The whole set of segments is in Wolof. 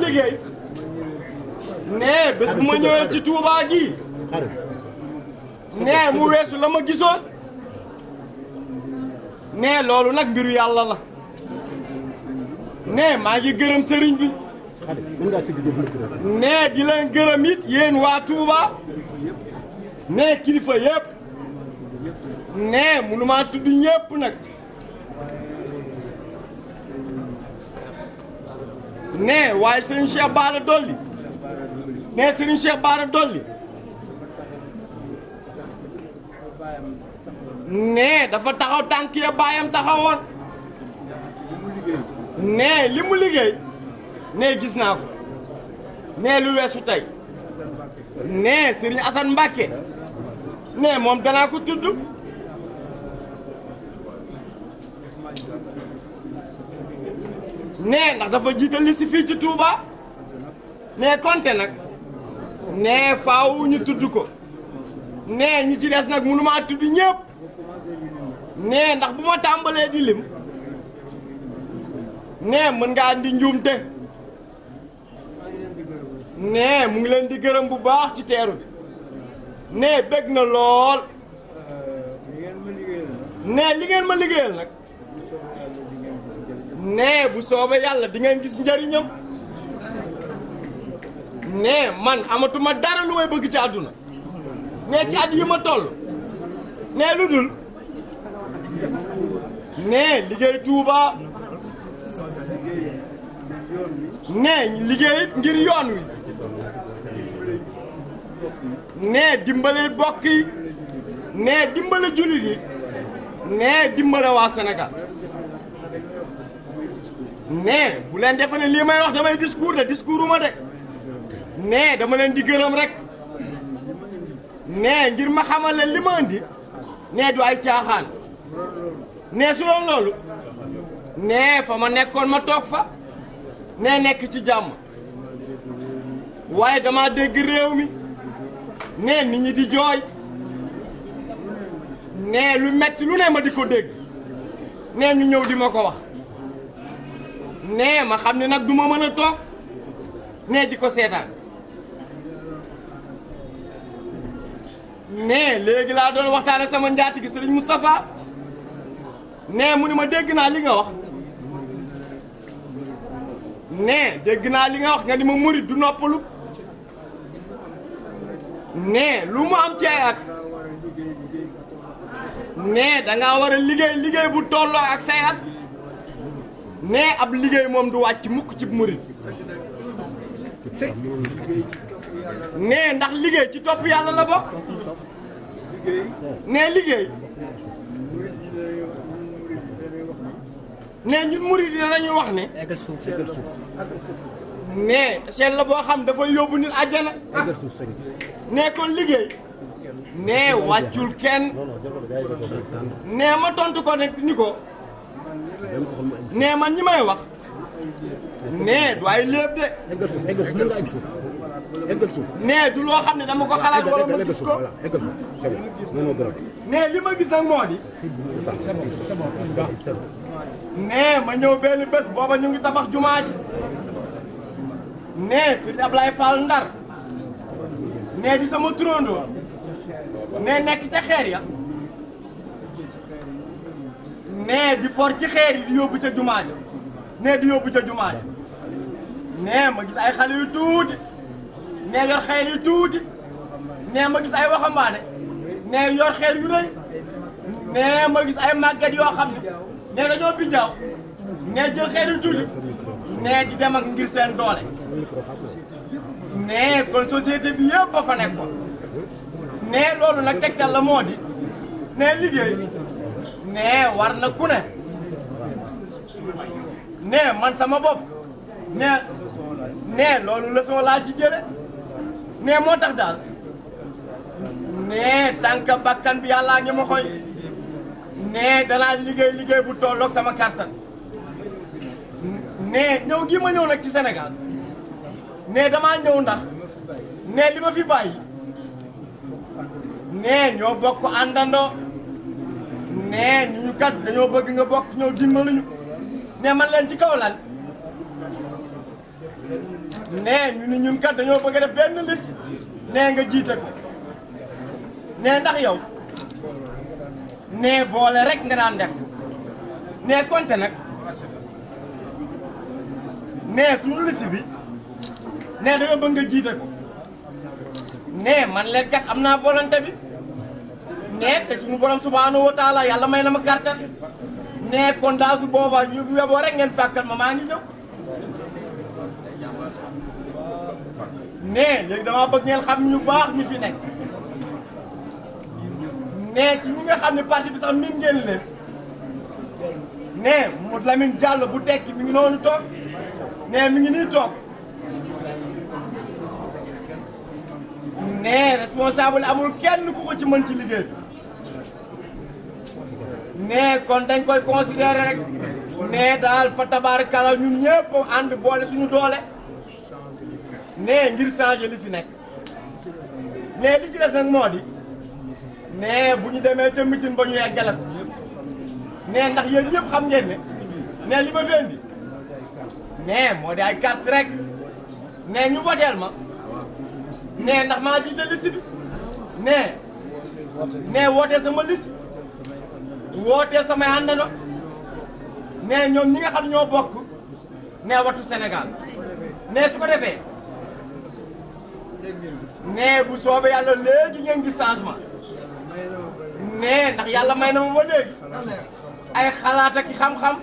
liggéey nee bés bu ma ñëwee ci Touba gi nee mu weesu la ma gisoon nee loolu nag mbiru yàlla la nee maa ngi gërëm sëriñ bi nee di leen gërëm it yéen waa Touba nee kilifa yëpp nee mënumaa tudd ñëpp nag nee waaye Serigne Cheikh Bara Dolly nee Serigne Cheikh Bara Dolly nee dafa taxaw tànk ya baayam taxawoon nee li mu liggéey nee gis naa ko nee lu weesu tey nee Serigne Assane Mbacké nee moom danaa ko tudd nee ndax dafa jiital li si fii ci Touba nee konte nag nee faaw ñu tudd ko nee ñi ci des nag mënumaa tudd ñëpp nee ndax bu ma tàmbalee di lim nee mën nga andi njuumte nee mu ngi leen di gërëm bu baax ci teeru bi nee bég na lool nee li ngeen ma liggéeyal nag nee bu soobee yàlla di ngeen gis njariñam nee man amatuma dara lu may bëgg ci àdduna nee ci at yi ma toll nee lu dul nee liggéey Touba nee liggéey it ngir yoon wi nee dimbale bokk yi nee dimbale jullit yi nee dimbale waa Sénégal nee bu leen defe ne lii may wax damay discours de discours ma de nee dama leen di gërëm rek nee ngir ma xamal leen li ma andi nee du ay caaxaan nee su doon loolu nee fa ma nekkoon ma toog fa nee nekk ci jàmm waaye dama dégg réew mi nee nit ñi di jooy nee lu metti lu ne ma di ko dégg nee ñu ñëw di ma ko wax nee ma xam ne nag du ma mën a toog nee di ko seetaan nee léegi laa doon waxtaane sama njaatige Serigne Moustapha nee mu ni ma dégg naa li nga wax nee dégg naa li nga wax nga ni ma murit du noppalu nee lu mu am ci ay at nee dangaa war a liggéey bu tolloo ak say at nee ab liggéey moom du wàcc mukk ci murit nee ndax liggéey ci topp yàlla la bokk nee liggéey nee ñun murit yi dañuy wax ne nee seen la boo xam dafay yóbbu nit àjjana nee kon liggéey nee wàccul kenn nee ma tontu ko nag ni ko nee man ñi may wax nee du ay léeb de nee du loo xam ne dama ko xalaat wala ma gis ko nee li ma gis nag moo di nee ma ñëw benn bés booba ñu ngi tabax jumaa ji nee Serigne Ablaye Fall Ndar nee di sama turandoo nee nekk ca xeer ya nee di for ci xeer yi di yóbbu ca jumaa ji nee di yóbbu ca jumaa ji nee ma gis ay xale yu tuuti nee yor xeer yu tuuti nee ma gis ay waxambaane nee yor xeer yu rëy nee ma gis ay màgget yoo xam ne nee dañoo bijaaw nee jël xeer yu tuuti nee di dem ak ngir seen doole nee kon société bi yëpp ba fa nekkoon nee loolu nag tegtal la moo di nee liggéey nee war na ku ne nee man sama bopp nee loolu leçon laa ci jële nee moo tax daal nee tànk bakkan bi yàllaa ngi ma xoy nee danaa liggéey bu tolloog sama kàttan nee ñëw gi ma ñëw nag ci Sénégal nee damaa ñëw ndax nee li ma fi bàyyi nee ñoo bokk àndandoo nee ñu kat dañoo bëgg nga bokk ñëw dimbaluñu nee man leen ci kaw lan nee ñu ni ñun kat dañoo bëgg a def benn liste nee nga jiite ko nee ndax yow nee boole rek nga daan def nee konte nag nee suñu liste bi nee dañoo bëgg nga jiite ko nee man leen kat am naa volonté bi nee te suñu borom subhanahu wa taala yàlla may na ma kàttan nee kon daa su boobaa ñu yeboo rek ngeen fàkkal ma maa ngi ñëw nee léegi damaa bëgg ngeen xam ñu baax ñi fi nekk nee ci ñi nga xam ne parti bi sax min ngeen leen nee mu Lamine Diallo bu tekki mi ngi noonu toog nee mi ngi nii toog nee responsable amul kenn ku ko ci mën ci liggéey bi nee kon dañ koy considérer rek nee daal fa tabaarkalla ñun ñëpp ànd boole suñu doole nee ngir changer li fi nekk nee li ci des nag moo di nee bu ñu demee ca mitin ba ñu yeggale ko nee ndax yéen ñëpp xam ngeen ne nee li ma fi indi nee moo di ay carte rek nee ñu woteel ma nee ndax maa jiite liste bi nee wooteel sama liste wooteel samay àndandoo nee ñoom ñi nga xam ñoo bokk nee Wattu Sénégal nee su ko defee nee bu soobee yàlla léegi ngeen gis changement nee ndax yàlla may na ma ba léegi ay xalaat ak xam-xam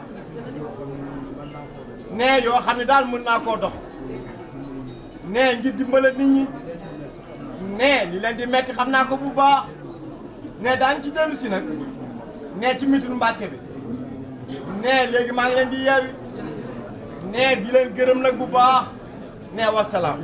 nee yoo xam ne daal mën naa koo dox nee ngir dimbale nit ñi nee li leen di metti xam naa ko bu baax nee daañu ci dellu si nag nee ci mitul Mbàkke bi nee léegi maa ngi leen di yeewi nee di leen gërëm nag bu baax nee wasalaam